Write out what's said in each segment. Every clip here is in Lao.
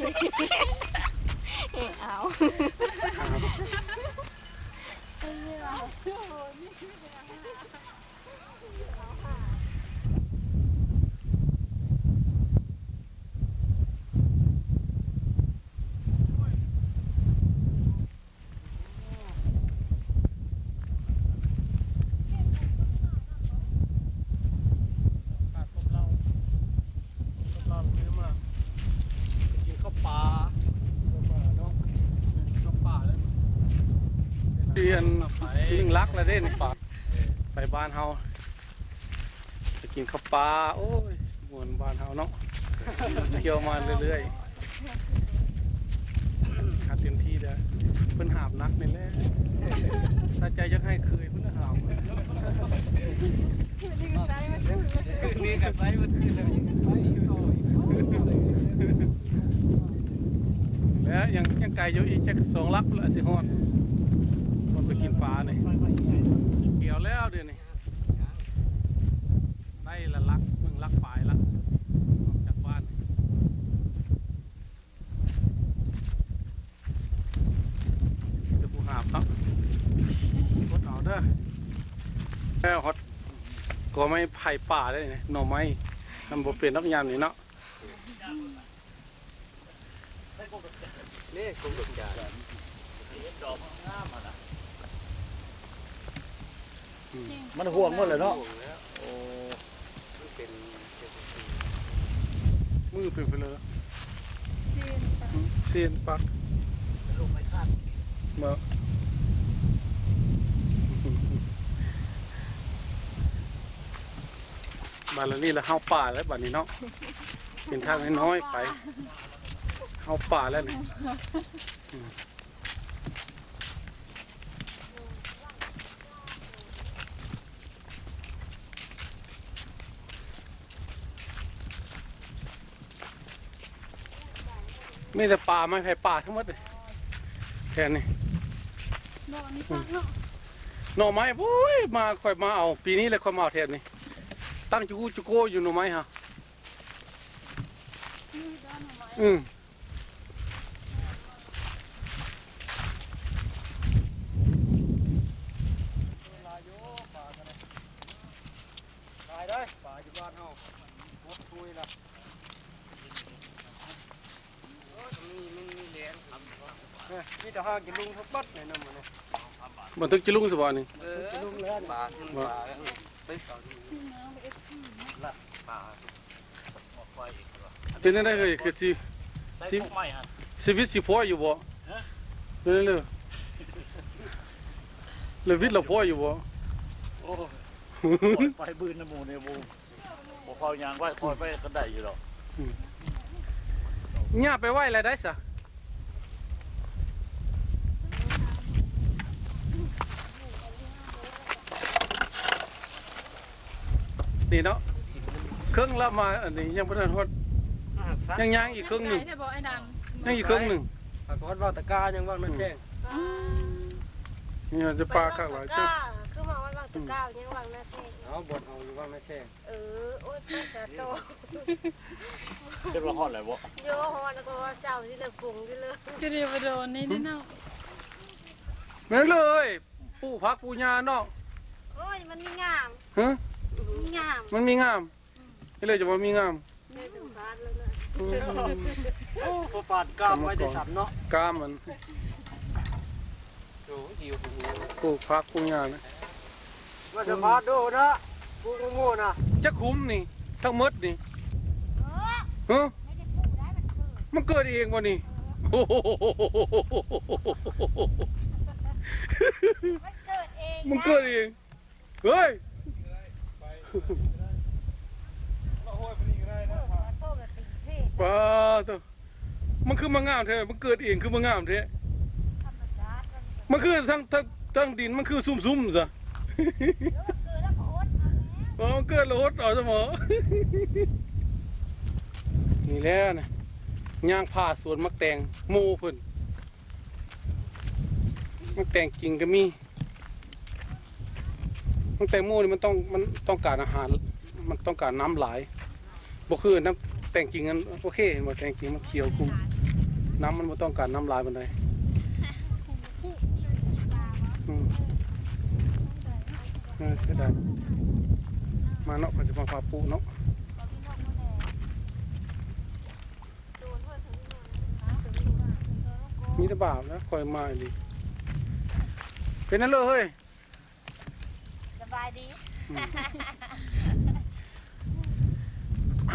ເອງເອົາ ກິນເຂົ້າປ່າ ເຂົ້າປ່າເນາະ ເຂົ້າປ່າແລ້ວ ປ່ຽນໜຶ່ງຫຼັກແລ້ວເດ້ນີ້ ໄປບ້ານເຮົາ ໄປກິນເຂົ້າປ່າ ໂອ້ຍ ມ່ວນບ້ານເຮົາເນາະ ທ່ຽວມາເລື້ອຍໆ ຫາເຕັມທີ່ເດີ້ ເພິ່ນຫາບໜັກນີ້ແຫຼະ ສະໃຈຢາກໃຫ້ເຄີຍພຸ້ນນະຫາບ ຄືນນີ້ກະໃຊ້ໝົດຄືນແລ້ວ ແລະ ຍັງ ຍັງໄກຢູ່ ອີກຈັກສອງຫຼັກພຸ້ນລະຊິຮອດ ບ່ອນໄປກິນປານີ້ ກ່ຽວແລ້ວດຽວນີ້. ໄດ້ລະຫຼັກໜຶ່ງຫຼັກປາຍລະ ອອກຈາກບ້ານ ມີແຕ່ຜູ້ຫາບເນາະ ອົດເອົາເດີ້ ແລ້ວຮອດກໍໄມ້ໄຜ່ປ່າໄດ້ນີ້ ໜໍ່ໄມ້ ມັນບໍ່ເປັນດອກຍາມນີ້ເນາະ. ນີ້ກົງດອກຈານ ມັນຮ່ວງໝົດແລ້ວເນາະ ໂອ້ ມັນເປັນ ເປັນ ມືເປັນເພີເລີ ເຊນປັກ ເຊນປັກ ເປັນໂລກໄມ້ຂາດ ເນາະ ບາດນີ້ລະເຮົາປ່າແລ້ວບາດນີ້ເນາະ ເປັນທາງນ້ອຍໆໄປ ເຮົາປ່າແລ້ວນີ້ ມີແຕ່ປ່າໄມ້ໄຜ່ປ່າທັງໝົດເລີຍ ແຖວນີ້ ໜໍ່ນີ້ ອືມ ເນາະ ໜໍ່ໄມ້ ໂອ້ຍ ມາ ຂ້ອຍມາເອົາ ປີນີ້ແຫຼະຂ້ອຍມາເອົາແຖວນີ້ ຕັ້ງຈຸກູຈຸໂກຢູ່ໜໍ່ໄມ້ຫາ ອືມ ຫຼາຍຢູ່ ປາກະໄດ້ ຫຼາຍເດ້ ປາຢູ່ບ້ານເຮົາ ໝົດທຸຍລະ ເອີ ມີ ມີ ມີແຫຼງ ເອີ ມີແຕ່ຫາກຈະລຸງທັງບັດແຫຼະນຳ ບໍ່ຖືກຈະລຸງຊະບໍ່ນີ້ ເອີ ຈະລຸງແລ້ວ ປາຂຶ້ນ ປາຂຶ້ນ ຕຶກເອົາ ລະ ປາ ເປັນຈັ່ງໃດເອີຍ ຄືຊິ ຊິ ຊີວິດຊິພໍຢູ່ບໍ່? ເປັນຈັ່ງໃດ ລະວິດລະພໍຢູ່ບໍ່? ໂອ້ຍ ໄປບືນນຳໝູ່ນີ້ ບໍ່ ບໍ່ພໍຍ່າງໄວ ຄ່ອຍໄປກໍໄດ້ຢູ່ດອກ ອືມ ຍ່າໄປໄວແລ້ວໄດ໋ຊະ. ນີ້ເນາະ ເຄິ່ງລະມາ ອັນນີ້ຍັງບໍ່ທັນຮອດ ອ່າ ຍັງ ຍັງອີກເຄິ່ງໜຶ່ງ ໄກແທ້ບໍ່ອ້າຍດຳ? ຍັງອີກເຄິ່ງໜຶ່ງ ຫາກຮອດວັງຕະກາ ຍັງວັງນາແຊງ ອືມ ນີ້ຈະປາຄັກຫຼາຍ ຄືວ່າຮອດວັງຕະກາ ຍັງວັງນາແຊງ ເອົາ ບ່ອນເຮົາຢູ່ວັງນາແຊງ ເອີ ໂອ້ຍ ໄປສາໂຕ ຄິດວ່າຮອດແລ້ວບໍ່? ໂຍ ຮອດແລ້ວກໍເຈົ້າຊິເລີກປຸງຊິເລີກ ຄືດີບໍ່ໂດນນີ້ເນາະ ແມ່ນເລີຍ ປູກຜັກປູກຫຍ້າເນາະ ໂອ້ຍ ມັນມີງາມ ຮະ ມີງາມ ມັນມີງາມ ອືມ ເຮັດເລີຍຈະວ່າມີງາມ ໄດ້ສຳພາດແລ້ວນະ ອືມ ໂອ້ ພໍປານກາມໄວ້ໄດ້ຊ້ຳເນາະ ກາມມັນ ໂອ້ ຫິວ ປູກຜັກປູກຫຍ້ານະ ມາສະພາດໂດນະ ປູກໝູນະ ຈັກຂຸມນີ້ ທັງໝົດນີ້ ຮະ ມັນເກີດເອງບໍ່ນີ້ ມັນເກີດເອງ ເຮີ້ຍ ປາໂຕ ມັນຄືມາງາມແທ້ ມັນເກີດເອງຄືມາງາມແທ້ ມັນຄືທັງ ທັງ ທັງດິນມັນຄືຊຸ່ມໆຊະ ເອີ ເກີດແລ້ວກໍອົດເອົາແຫຼະ ເອີ ເກີດແລ້ວອົດເອົາຊະໝໍ ນີ້ແຫຼະນະ ຍ່າງຜ່າສວນໝາກແຕງໂມເພິ່ນ ໝາກແຕງຈິງກໍມີ ໝາກແຕງໂມນີ້ມັນຕ້ອງ ມັນຕ້ອງການອາຫານ ມັນຕ້ອງການນ້ຳຫຼາຍ ບໍ່ຄືນ້ຳແຕງຈິງນັ້ນ ໂອເຄ ເຫັນບໍ່ ແຕງຈິງມັນຂຽວກຸ້ມ ນ້ຳມັນບໍ່ຕ້ອງການນ້ຳຫຼາຍປານໃດ. ອືມ ເອີ ເສຍດາຍ ມາເນາະ ເພິ່ນຊິມາພາປູເນາະ. ມີແຕ່ບາບແລ້ວ ຂ້ອຍມາອີ່ຫຼີ. ເປັນຫຍັງເລີເຮີ້ຍ? ສະບາຍດີ. ອືມ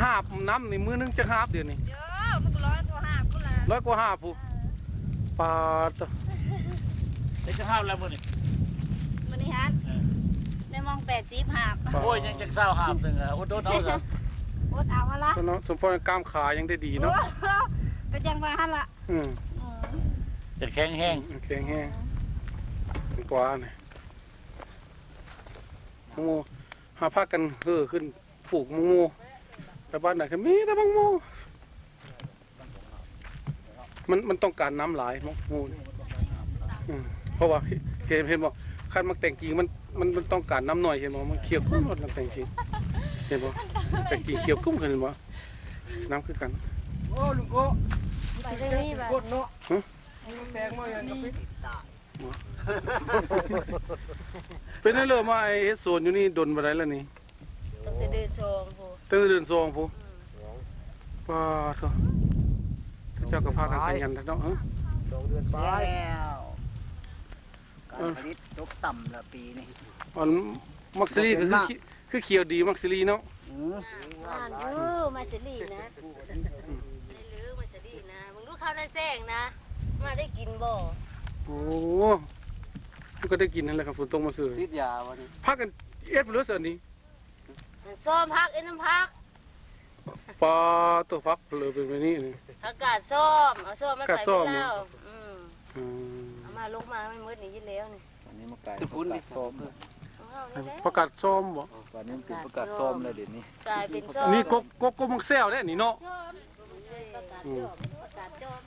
ຫາບນ້ຳນີ້ ມື້ໜຶ່ງຈັກຫາບດຽວນີ້? ໂອ້ ມັນກໍຮ້ອຍກວ່າຫາບພຸ້ນລະ. ຮ້ອຍກວ່າຫາບພຸ້ນ. ເອີ ປາດໂທ້ ໄດ້ຈັກຫາບແລ້ວມື້ນີ້? ມື້ນີ້ຫັ້ນ ເອີ ໄດ້ມອງແປດສິບຫາບ. ໂອ້ຍ ຍັງຈັກຊາວຫາບໜຶ່ງອະ ອົດທົນເອົາຊະ ອົດເອົາຫັ້ນລະ. ເນາະ ສົມພໍກ້າມຂາຍັງໄດ້ດີເນາະ. ໂອ້ ກໍຈັ່ງວ່າຫັ້ນລະ. ອືມ ອືມ ຈະແຂງແຮງ ອືມ ແຂງແຮງ ອືມ ກວ່ານີ້. ໝາກໂມ ຫາພາກັນເຫີຂຶ້ນປູກໝາກໂມ ໄປບ້ານໃດກໍມີແຕ່ໝາກໂມ. ມັນ ມັນຕ້ອງການນ້ຳຫຼາຍ ໝາກໂມນີ້. ອືມ ເພາະວ່າເຫັນ ເຫັນບໍ່ ຄັນໝາກແຕງກິງມັນ ມັນ ມັນຕ້ອງການນ້ຳໜ້ອຍ ເຫັນບໍ່ ມັນຂຽວກຸ້ມໂລດ ໝາກແຕງກິງ ເຫັນບໍ່ ແຕງກິງຂຽວກຸ້ມ ເຫັນບໍ່ ນ້ຳຄືກັນ. ໂອ້ ລຸງໂກ ໄປເລື່ອຍນີ້ ຄົນເນາະ. ຮະ? ແຕງມາຫຍັງກໍໄປຕິດຕາຍ. ເປັນຫຍັງເລີມາເຮັດສວນຢູ່ນີ້ດົນປານໃດແລ້ວນີ້? ຕັ້ງແຕ່ເດືອນສອງພຸ້ນ. ຕັ້ງແຕ່ເດືອນສອງພຸ້ນ. ອືມ ປາດໂທ້ ເຈົ້າກໍພາກັນຂະຫຍັນແທ້ເນາະ. ເອີ ສອງເດືອນປາຍແລ້ວ ການຜະລິດຕົກຕ່ຳລະປີນີ້. ອັນໝາກສາລີກໍຄື ຄືຂຽວດີໝາກສາລີເນາະ. ອືມ ງາມຢູ່ໝາກສາລີນະ. ອືມ ໄດ້ຫຼືໝາກສາລີນະ ເບິ່ງດູເຂົ້າໃນແຊງນະ ມາໄດ້ກິນບໍ່? ໂອ້ ມັນກໍໄດ້ກິນຫັ້ນແຫຼະ ຄັນຝົນຕົກມາຊື່. ຕິດຢາບໍ່ນີ້? ພາກັນເອັດເລີຍຊັ້ນນີ້ ຊ້ອມຜັກ ເອັດນ້ຳຜັກ. ປາດໂທ້ ຜັກເລີເປັນແບບນີ້ນີ້ ຜັກກາດຊ້ອມ ເອົາຊ້ອມມາ ກາດຊ້ອມ. ອືມ ອືມ ເອົາມາລົກມາໃຫ້ໝົດນີ້ ກິນແລ້ວນີ້. ອັນນີ້ມາກາຍ ຄືພຸ້ນດິ ຜັກກາດຊ້ອມ ຂອງເຮົານີ້ແຫຼະ ຜັກກາດຊ້ອມບໍ່? ເອີ ບາດນີ້ມັນເປັນຜັກກາດຊ້ອມແລ້ວດຽວນີ້ ກາຍເປັນຊ້ອມ. ນີ້ກົກ ກົກ ກົກໝາກແຊວເດ້ນີ້ເນາະ. ອືມ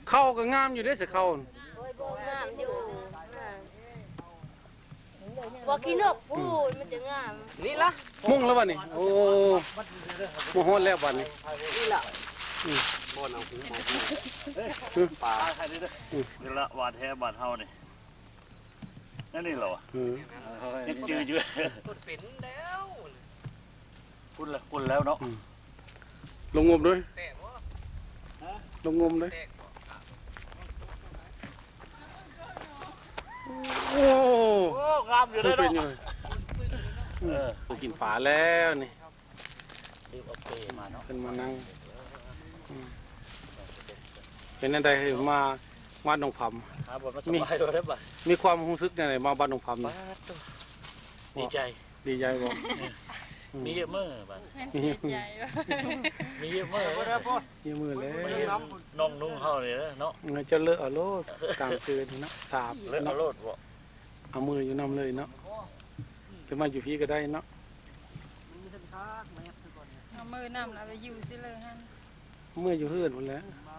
ເຂົ້າກໍງາມຢູ່ເດ້ ໃສ່ເຂົ້າ. ໂອ້ຍ ບໍ່ງາມຢູ່ ບໍ່ຂີ້ນົກ ອືມ ມັນຈະງາມ. ນີ້ລະ ມຸງແລ້ວບັດນີ້. ໂອ້ ມາຮອດແລ້ວບັດນີ້ ນີ້ລະ. ອືມ ບ່ອນເອົາຫູມາຫູ ປາ ອືມ ນີ້ລະ ຫວານແທ້ບ້ານເຮົານີ້. ແນວນີ້ລະວະ ເອີ ຍັງຈື່ຢູ່ ຄົນເປັນແລ້ວ ພຸ້ນລະ ພຸ້ນແລ້ວເນາະ. ອືມ ລົງງົມເດີ້ ແຕກບໍ່? ຮະ? ລົງງົມເດີ້. ແຕກບໍ່? ໂອ້ ໂອ້ ງາມຢູ່ເດ້ເນາະ. ເອີ ກິນປາແລ້ວນີ້. ລືມເອົາເປມາເນາະ ເພິ່ນມານັ່ງ. ອືມ ເປັນຈັ່ງໃດ ມາ ມາໜອງຜຳ ຫາບ່ອນມາສະບາຍໂລດເດ້ບາດ. ມີຄວາມຮູ້ສຶກຈັ່ງໃດມາບ້ານໜອງຜຳນີ້? ປາດໂທ້ ດີໃຈ ດີໃຈບໍ່? ເອີ ອືມ ມີເຍາະມື້ບາດ ແມ່ນເສຍໃຈບໍ່? ມີເຍາະມື້ ມີເຍາະມື້ແລ້ວ ນ້ອງນຸ່ງເຮົານີ້ເນາະ. ເອີ ເຈົ້າເລີກເອົາໂລດ ຕາມຄືນີ້ເນາະ ສາບເລີກເອົາໂລດບໍ່? ເອົາມືຢູ່ນຳເລີຍເນາະ ຫຼືມາຢູ່ພີ້ກໍໄດ້ເນາະ. ເອົາມືນຳລະໄປຢູ່ຊິເລີຍຫັ້ນ ເມືອຢູ່ເຮືອນພຸ້ນແຫຼະ ມ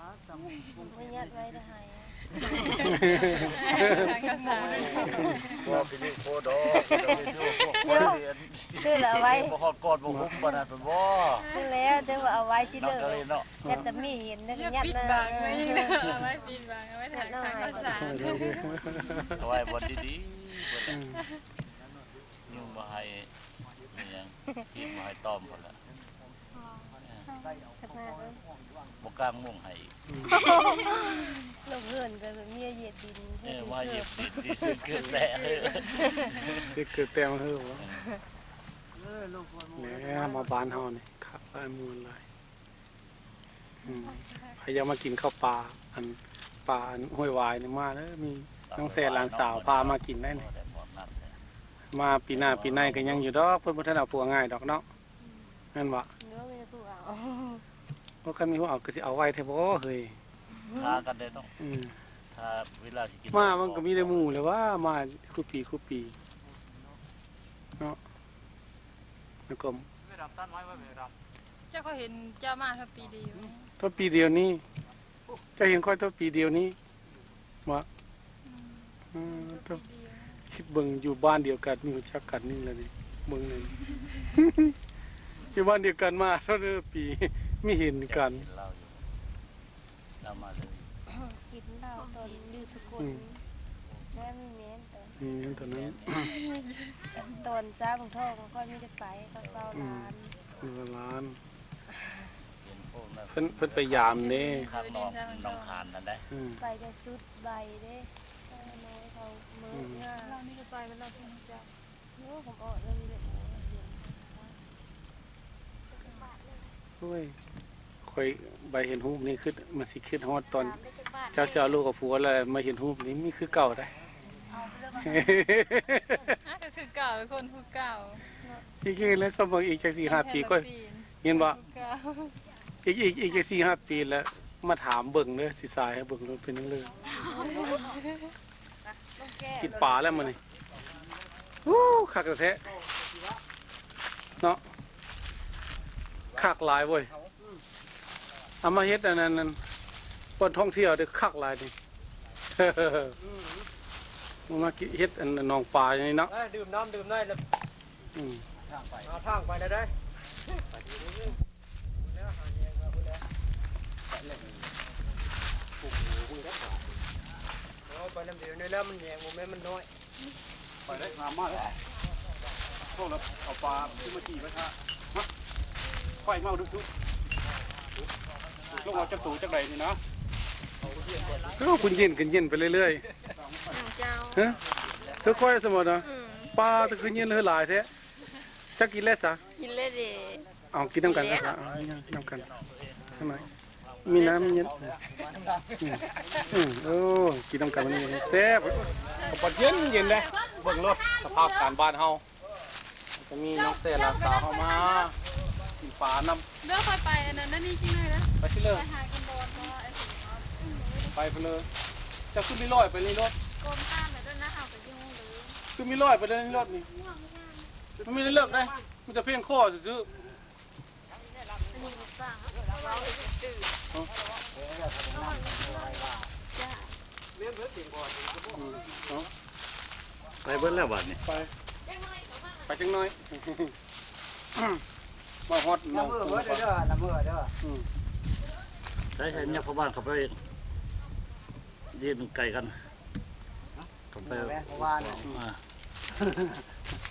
າຍັດໄວ້ໄດ້ໃຫ້. ບໍ່ພິລຶກໂພດອກ ຄືລະໄວ້ ບໍ່ຮອດກ່ອນບໍ່ຮຸກປານນັ້ນພຸ້ນບໍ່? ນັ້ນແຫຼະ ຖືວ່າເອົາໄວ້ຊິເລີຍເນາະ ຍັດແຕ່ມີເຫັນແລ້ວກໍຍັດ ປິດບັງໄວ້ ເອົາໄວ້ປິດບັງ ເອົາໄວ້ຖາຍຂ້າວສານ ເອົາໄວ້ບ່ອນດີໆ ອືມ ຍຸງບໍ່ໃຫ້ ມີຫຍັງ ກິນບໍ່ໃຫ້ຕ້ອມພຸ້ນລະ ບໍ່ກາງມຸ້ງໃຫ້ອີກ. ອືມ ລົງເຮືອນກໍເມຍຢຽບດິນ ເອີ ວ່າຢຽບດິນທີ່ຊື້ເກີດແຕ່ ຊື້ເກີດແຕ່ມາເຮີບໍ່? ເອີ ແຫຼະ ມາບ້ານເຮົານີ້ ຄັກຫຼາຍ ມ່ວນຫຼາຍ. ອືມ ໃຜຢາກມາກິນເຂົ້າປາ ອັນ ປາ ອັນ ຫ້ວຍຫວາຍນີ້ມາເດີ ມີນ້ອງແຊນຫຼານສາວພາມາກິນໄດ້ນີ້ ມາປີໜ້າປີໃນກໍຍັງຢູ່ດອກ ເພິ່ນບໍ່ທັນເອົາຜົວງ່າຍດອກເນາະ ແມ່ນບໍ່? ໂອ້ ຄັນມີຜູ້ເອົາກໍຊິເອົາໄວແທ້ບໍ່ເຮີ້ຍ? ຫາກັນໄດ້ເນາະ ອືມ ຖ້າເວລາຊິກິນ ມາມັນກໍມີແຕ່ໝູ່ແຫຼະວ່າ ມາຄູ່ປີຄູ່ປີເນາະ ນາກົມ. ເຈົ້າກໍເຫັນເຈົ້າມາເທົ່າປີດຽວນີ້ ເທົ່າປີດຽວນີ້ ເຈົ້າເຫັນຂ້ອຍເທົ່າປີດຽວນີ້ບໍ່? ອືມ ເອີ ເທົ່າປີດຽວ ຄິດເບິ່ງ ຢູ່ບ້ານດຽວກັນ ມີຮູ້ຈັກກັນນີ້ລະນີ້ ເບິ່ງນີ້ ຢູ່ບ້ານດຽວກັນມາເທົ່າປີ ມີເຫັນກັນ ລາວມາເລີຍ. ກິນເຫຼົ້າຕອນຢູ່ສະກົນ ອືມ ແລ້ວມີແມ່ນຕອນ ມີແມ່ນຕອນນັ້ນ ຕອນຊາວເມືອງທອງ ຂ້ອຍມີແຕ່ໄປ ຂ້ອຍເຝົ້າ ອືມ ຫຼານ ເຝົ້າຫຼານ ເພິ່ນ ເພິ່ນໄປຢາມເດ້ ຂ້າງໜອງ ໜອງຄານນັ້ນໄດ໋ ອືມ ໄປຈົນສຸດໃບເດ້ ນ້ອຍເຂົາເມີ ອືມ ງາມ ເຮົານີ້ກໍໄປ ເຮົາຊິຮູ້ຈັກ. ໂອ້ຍ ຂ້ອຍໄປເຫັນຮູບນີ້ ຄື ມັນຊິຄິດຮອດຕອນເຈົ້າຊິເອົາລູກເອົາຜົວແລ້ວ ມາເຫັນຮູບນີ້ ມີຄືເກົ່າໄດ໋ ອາ ກໍຄືເກົ່າ ຄົນຄືເກົ່າ ອີກແລ້ວ ສົມມຸດອີກຈັກສີ່ຫ້າປີ ຂ້ອຍ ເຫັນບໍ່? ອີກ ອີກ ອີກຈັກສີ່ຫ້າປີແລ້ວ ມາຖາມເບິ່ງເດີ ຊິສາຍໃຫ້ເບິ່ງໂລດ ເປັນຫຍັງເລີຍ. ກິນປາແລ້ວມື້ນີ້ ໂອ້ ຄັກແທ້ເນາະ ຄັກຫຼາຍເວີຍ ເອົາມາເຮັດອັນນັ້ນ ບ່ອນທ່ອງທ່ຽວເດ້ ຄັກຫຼາຍນີ້ ມາເຮັດອັນໜອງປານີ້ເນາະ ເອີ ດື່ມນ້ຳດື່ມໄດ້ແລ້ວ ອືມ ທາງໄປ ເອົາທາງໄປແລ້ວເດີ ໄປເລື້ອຍໆ ພຸ້ນແລ້ວ ຫາແຍງມາພຸ້ນແລ້ວ ໂອ້ໂຫ ພຸ້ນແລ້ວ ເອົາໄປນຳດຽວນີ້ແລ້ວ ມັນແຍງບໍ່ແມ່ນ ມັນນ້ອຍ ໄປເລີຍ ງາມມາກເລີຍ ພວກເຮົາເອົາປາຂຶ້ນມາຈີ່ໄວ້ຖ້າ ໄຟເມົາດຸໆ ລົງເອົາຈັກໂຕຈັກໃດນີ້ນະ ເອີ ເພິ່ນເຢັນຂຶ້ນເຢັນໄປເລື້ອຍໆ ອ້າວ ເຈົ້າ ຮະ ຄືຂ້ອຍສະໝົດນະ ອືມ ປາຄືເຢັນເຮີຫຼາຍແທ້ ເຈົ້າກິນແລ້ວຊະ? ກິນແລ້ວເດ. ເອົາ ກິນນຳກັນຊະ ເອົາ ກິນນຳກັນຊະໜ້ອຍ ມີນ້ຳມີຫຍັງ ອືມ ອືມ ໂອ້ ກິນນຳກັນ ມັນແຊບ ເຂົ້າປາເຢັນໆເດ້ ເບິ່ງໂລດ ສະພາບການບ້ານເຮົາ ຈະມີນ້ອງແຕ່ຫຼານສາວເຮົາມາກິນປານຳ ເດີ. ຂ້ອຍໄປອັນນັ້ນ ອັນນີ້ຈິງເລີຍເດີ ໄປຊິເລີຍ ໄປຫາກັນດອນ ໄປພຸ້ນເລີຍ ເຈົ້າຄືມີລອຍໄປນີ້ໂລດ ກົມຂ້າມໄປໂດນນະ ເຮົາໄປຢູ່ໂຮງເລີຍ ຄືມີລອຍໄປເລີຍນີ້ໂລດນີ້ ມັນມີແນວເລີກໄດ໋ ມີແຕ່ພຽງຄໍຊື່ໆ. ໄປເບິດແລ້ວບາດນີ້ ໄປ ໄປຈັກໜ້ອຍ ມາຮອດໜອງ ລະເມີເດີ ລະເມີເດີ ອືມ ໃຊ້ ໃຊ້ເມຍພໍ່ບ້ານເຂົາໄປ ເຮັດມັນໄກກັນ ເຂົາໄປ ແມ່ນ ເພາະວ່າ ອາ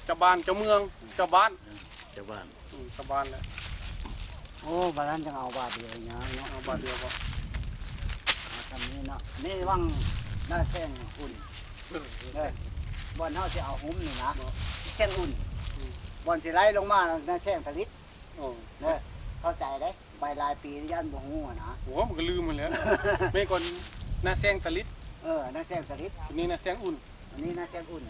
ເຈົ້າບ້ານເຈົ້າເມືອງ ເຈົ້າບ້ານ ເຈົ້າບ້ານ ອືມ ເຈົ້າບ້ານແຫຼະ ໂອ້ ບາດນັ້ນຈັ່ງເອົາບາດດຽວຫຍັງເນາະ ເອົາບາດດຽວບໍ່ ເອົາສ່ຳນີ້ເນາະ ນີ້ວັງໜ້າແຊງອຸ່ນ ເອີ ບ່ອນເຮົາຊິເອົາຫຸ້ມນີ້ນະ ແຊງອຸ່ນ ອືມ ບ່ອນຊິໄຫຼລົງມາໜ້າແຊງຜະລິດ ໂອ້ ເດີ ເຂົ້າໃຈເດ້ ໄປຫຼາຍປີຢ້ານບໍ່ຮູ້ຫັ້ນນະ ໂອ້ ມັນກໍລືມຫັ້ນແຫຼະ ແມ່ນກ່ອນໜ້າແຊງຕະລິດ ເອີ ໜ້າແຊງຕະລິດ ອັນນີ້ໜ້າແຊງອຸ່ນ ອັນນີ້ໜ້າແຊງອຸ່ນ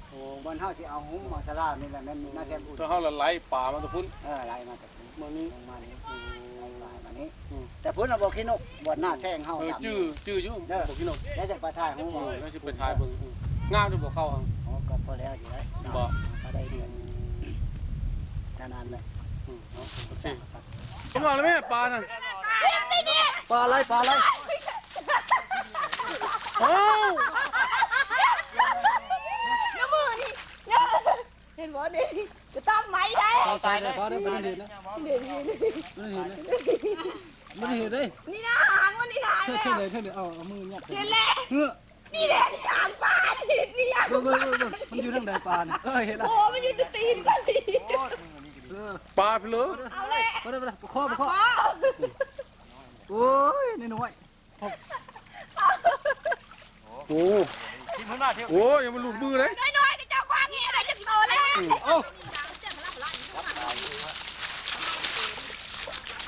ໂອ້ ບ່ອນເຮົາຊິເອົາຫຸ້ມເອົາສາລານີ້ແຫຼະ ແມ່ນໜ້າແຊງອຸ່ນ ແຕ່ເຮົາລະໄຫຼປາມາແຕ່ພຸ້ນ ເອີ ໄຫຼມາແຕ່ພຸ້ນ ມານີ້ ລົງມານີ້ ອືມ ໄຫຼປາມານີ້ ອືມ ແຕ່ພຸ້ນນະບໍ່ຂີ້ນົກ ບ່ອນໜ້າແຊງເຮົາ ເອີ ດຳ ຈື່ ຈື່ຢູ່ ເດີ ບໍ່ຂີ້ນົກ ແລ້ວຈະໄປຖ່າຍຮູບ ເອີ ແລ້ວຈະໄປຖ່າຍເບິ່ງ ອືມ ງາມຢູ່ບໍ່ເຂົາ ໂອ້ ກໍພໍແລ້ວຢູ່ໄດ໋ ບໍ່ ກໍໄດ້ເດືອນ ເທົ່ານັ້ນແຫຼະ ອືມ ເອົາ ໂອເຄ ເພິ່ນວ່າແລ້ວແມ່ປານະ ປາໄຫຼ ປາໄຫຼ ໂອ້ ນ້ຳມືນີ້ ເຫັນບໍ່ນີ້ ກະຕ້ອມໄມ້ແທ້ ໃສ່ ໃສ່ ໃສ່ ບໍ່ໄດ້ເຫັນນະ ເຫັນ ເຫັນ ບໍ່ໄດ້ເຫັນນະ ບໍ່ໄດ້ເຫັນເດ້ ນີ້ນະ ຫາງມັນນີ້ນະ ເຊີນເລີຍ ເຊີນເລີຍ ເອົາ ເອົາມືຍັດ ເຫັນແລ້ວ ເອີ ນີ້ແຫຼະ ນີ້ຫາງປາ ນີ້ ນີ້ຫາງ ເບິ່ງ ເບິ່ງ ເບິ່ງ ເບິ່ງ ມັນຢູ່ທາງໃດປານີ້ ເອີ ເຫັນລະ ໂອ້ ມັນຢູ່ຕີນກວ່ານີ້ ເອີ ປາພີ້ເລີຍ ເອົາແຫຼະ ບໍ່ໄດ້ ບໍ່ໄດ້ ປາຄໍ ປາຄໍ ໂອ້ຍ ນ້ອຍໆ ໂອ້ ໂອ້ ຢ່າມາຫຼຸດມືເດ້ ນ້ອຍໆ ເຈົ້າຄວາມນີ້ໄດ້ຈັກໂຕແລ້ວ ອືມ ເອົ້າ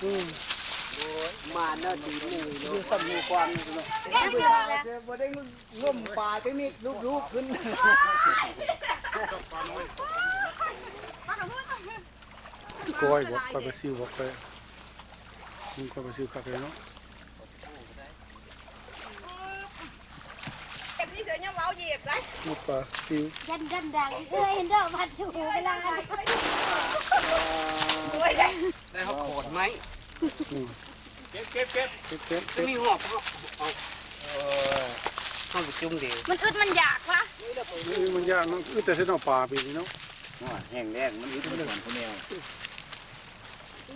ອືມ ມາເນາະ ຕີນນີ້ເນາະ ຢູ່ສ່ຳນີ້ຄວາມນີ້ເນາະ ບໍ່ໄດ້ງມປາ ເຕັກນິກລູບໆຂຶ້ນ ກ້ອຍບໍ່ ກ້ອຍປາຊິວບໍ່ ກ້ອຍ ກ້ອຍປາຊິວຄັກເລີຍເນາະ ເກັບນີ້ເສືອຍັງເວົ້າເຫຍບໄດ໋ ລູກປາຊິວ ຢັນ ຢັນດັງ ເອີຍ ເຫັນດອກພັນຢູ່ເວລາ ໂອ້ຍ ໄດ້ຮັບຂອນໄມ້ ອືມ ເກັບ ເກັບ ເກັບ ເກັບ ເກັບ ຈະມີຫອບ ເອົາ ເອີ ເອົາໄປຈຸ່ມເດ ມັນອຶດມັນຢາກວະ ອືມ ມັນຢາກເນາະ ອຶດແຕ່ເຮັດເອົາປາປີນີ້ເນາະ ວ່າແຫ້ງແລ້ງ ມັນອຶດມັນຫອນຜູ້ແນວ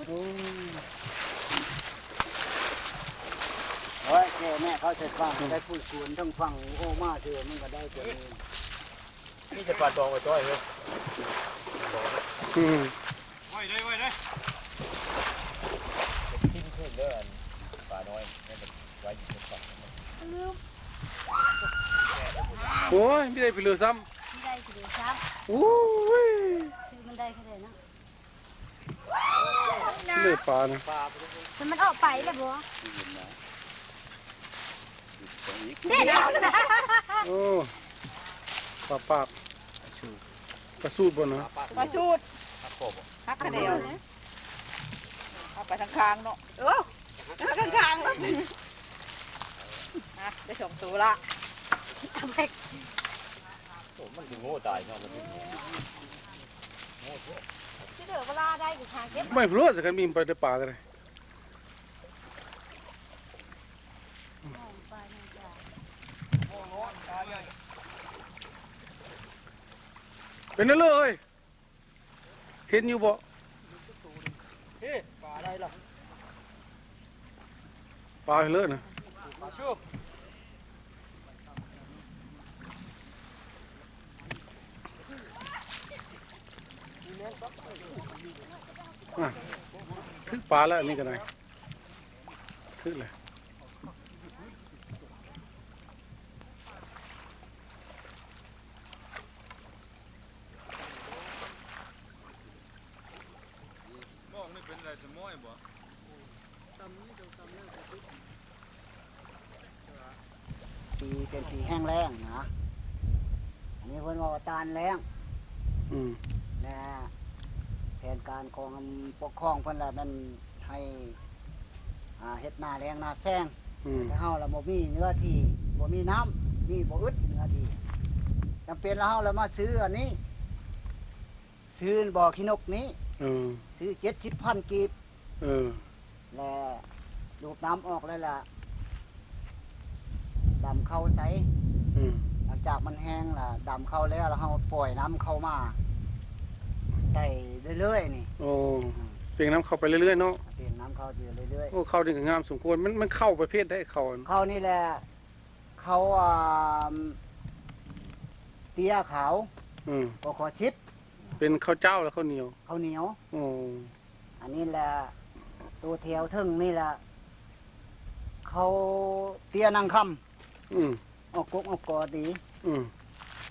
ໂອ້ຍ ໂອ້ຍ ແກ່ແມ່ ເຂົາໃສ່ຝັ່ງ ໄດ້ຜູ້ສວນທັງຝັ່ງ ໂອ້ ມາເທື່ອມັນກໍໄດ້ຕົວນີ້ ມີແຕ່ປາຕອງໄວ້ຕ້ອຍເອີຍ ອືມ ໄວ້ເດີ ໄວ້ເດີ ກິນຄືນເດີ ອັນປານ້ອຍ ໄວ້ຢູ່ເທິງຝັ່ງ ໂອ້ຍ ມີໄດ້ໄປເຫຼືອຊ້ຳ ມີໄດ້ໄປເຫຼືອຊ້ຳ ໂອ້ຍ ຄືມັນໄດ້ແຄ່ໃດເນາະ. ເລີຍປານະ ແຕ່ມັນອອກໄປແລ້ວບໍ່? ເດ້ນະ ໂອ້ ປາປາກ ປາສູດບໍ່ນະ? ປາສູດ ຫັກຄະແດວ ເອົາໄປທາງຂ້າງເນາະ ເອີ ທາງຂ້າງເນາະ ອ່ະ ໄດ້ສອງໂຕລະ ໂອ້ ມັນຊິໂງ່ຕາຍເນາະ ມັນຊິໂງ່ ຊິເດີເວລາໄດ້ຢູ່ຫາເກັບ ໄມ້ພະໂລດ ຄັນມີໄປໄດ້ປາກໍໄດ້ ເປັນແນວເລີຍ ເຫັນຢູ່ບໍ່? ເອີ ປາໄດ້ລະ ປາເລີນະ ປາຊຸບ ອ່ະ ຖືກປາແລ້ວ ອັນນີ້ກໍໄດ້ ຖືກແລ້ວ. ມອງນີ້ເປັນໄດ້ສະໝອຍບໍ່? ປີເປັນປີແຫ້ງແລ້ງນະ ອັນນີ້ເພິ່ນເວົ້າວ່າຕ້ານແລ້ງ ອືມ ແລະ ແຜນການຂອງອັນປົກຄອງເພິ່ນລະແມ່ນໃຫ້ ອ່າ ເຮັດນາແລ້ງນາແລ້ງ ອືມ ແຕ່ເຮົາລະບໍ່ມີເນື້ອທີ່ ບໍ່ມີນ້ຳ ມີບໍ່ອຶດເນື້ອທີ່ ຈຳເປັນລະເຮົາລະມາຊື້ອັນນີ້ ຊື້ບໍ່ຂີ້ນົກນີ້ ເອີ ຊື້ເຈັດສິບພັນກີບ ເອີ ແລະ ດູດນ້ຳອອກແລ້ວລະ ດຳເຂົ້າໃສ່ ອືມ ຫຼັງຈາກມັນແຫ້ງລະ ດຳເຂົ້າແລ້ວ ລະເຮົາປ່ອຍນ້ຳເຂົ້າມາໃສ່ເລື້ອຍໆນີ້ ໂອ້ ອືມ ປ່ຽງນ້ຳເຂົ້າໄປເລື້ອຍໆເນາະ ປ່ຽງນ້ຳເຂົ້າຢູ່ເລື້ອຍໆ ໂອ້ ເຂົ້ານີ້ກໍງາມສົມຄວນ ມັນ ມັນເຂົ້າປະເພດໃດເຂົ້າ ເຂົ້ານີ້ແຫຼະ ເຂົ້າ ອ່າ ເຕ້ຍຂາວ ອືມ ກໍຂໍສິບ ເປັນເຂົ້າເຈົ້າ ແລະ ເຂົ້າໜຽວ ເຂົ້າໜຽວ ໂອ້ ອັນນີ້ແຫຼະ ໂຕແຖວເທິງນີ້ແຫຼະ ເຂົ້າເຕ້ຍນາງຄຳ ອືມ ອອກກົກອອກກໍດີ ອືມ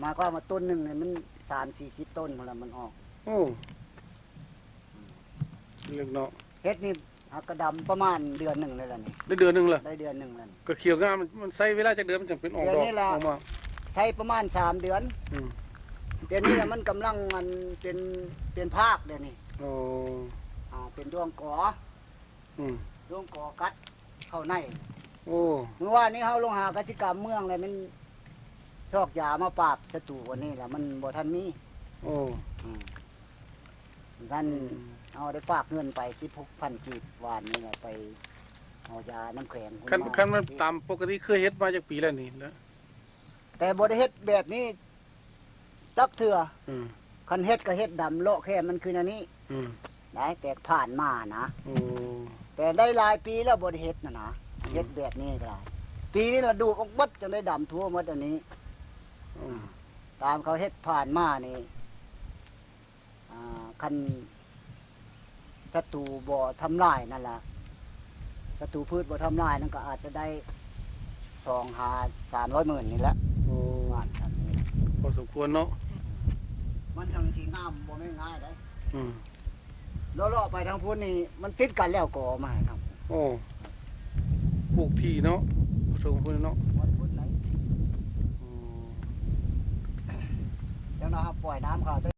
ໝາຍຄວາມວ່າຕົ້ນໜຶ່ງນີ້ມັນສາມສີ່ສິບຕົ້ນພຸ້ນລະມັນອອກ ໂອ້ ອືມ ເລິກເນາະ ເຮັດນີ້ ຫາກະດຳປະມານເດືອນໜຶ່ງແລ້ວນີ້ ໄດ້ເດືອນໜຶ່ງແລ້ວ ໄດ້ເດືອນໜຶ່ງແລ້ວ ກໍຂຽວງາມ ມັນໃຊ້ເວລາຈັກເດືອນມັນຈັ່ງເປັນອອກດອກອອກມາ? ໃຊ້ປະມານສາມເດືອນ ອືມ ດຽວນີ້ລະມັນກຳລັງອັນເປັນ ເປັນພາກດຽວນີ້ ໂອ້ ອ່າ ເປັນດວງກໍ ອືມ ດວງກໍກັດເຂົ້າໃນ ໂອ້ ມື້ວານນີ້ເຮົາລົງຫາກະສິກຳເມືອງແລ້ວ ມັນຊອກຢາມາປາບສັດຕູອັນນີ້ລະ ມັນບໍ່ທັນມີ ໂອ້ ອືມ ຊັ້ນ ອືມ ເຮົາໄດ້ຝາກເງິນໄປສິບຫົກພັນກີບ ວານນີ້ແຫຼະ ໄປເອົາຢານ້ຳແຂງ ຄັນ ຄັນມັນຕາມປົກກະຕິເຄີຍເຮັດມາຈັກປີແລ້ວນີ້ ແຕ່ບໍ່ໄດ້ເຮັດແບບນີ້ຈັກເທື່ອ ອືມ ຄັນເຮັດກໍເຮັດດຳເລາະແຄ່ມັນຄືແນວນີ້ ອືມ ໄດ້ແຕ່ຜ່ານມານະ ໂອ້ ແຕ່ໄດ້ຫຼາຍປີແລ້ວບໍ່ໄດ້ເຮັດນະນະ ອືມ ເຮັດແບບນີ້ກໍໄດ້ ປີນີ້ລະດູດອອກເບິດ ຈົນໄດ້ດຳທົ່ວໝົດອັນນີ້ ອືມ ຕາມເຂົາເຮັດຜ່ານມານີ້ ອ່າ ຄັນສັດຕູບໍ່ທຳລາຍນັ້ນລະ ສັດຕູພືດບໍ່ທຳລາຍນັ້ນກໍອາດຈະໄດ້ສອງຫາສາມຮ້ອຍໝື່ນນີ້ແຫຼະ ໂອ້ ປະມານນັ້ນນີ້ ພໍສົມຄວນເນາະ ມັນຈັ່ງຊິງາມ ບໍ່ແມ່ນງ່າຍໃດ ອືມ ເລາະໆໄປທາງພຸ້ນນີ້ ມັນຕິດກັນແລ້ວກໍມາທາງ ໂອ້ ປູກຖີ່ເນາະ ປະສົມພຸ້ນເນາະ ຮອດພຸ້ນໄດ ໂອ້ ຈັ່ງນັ້ນເຮົາປ່ອຍນ້ຳເຂົ້າ ແຕ່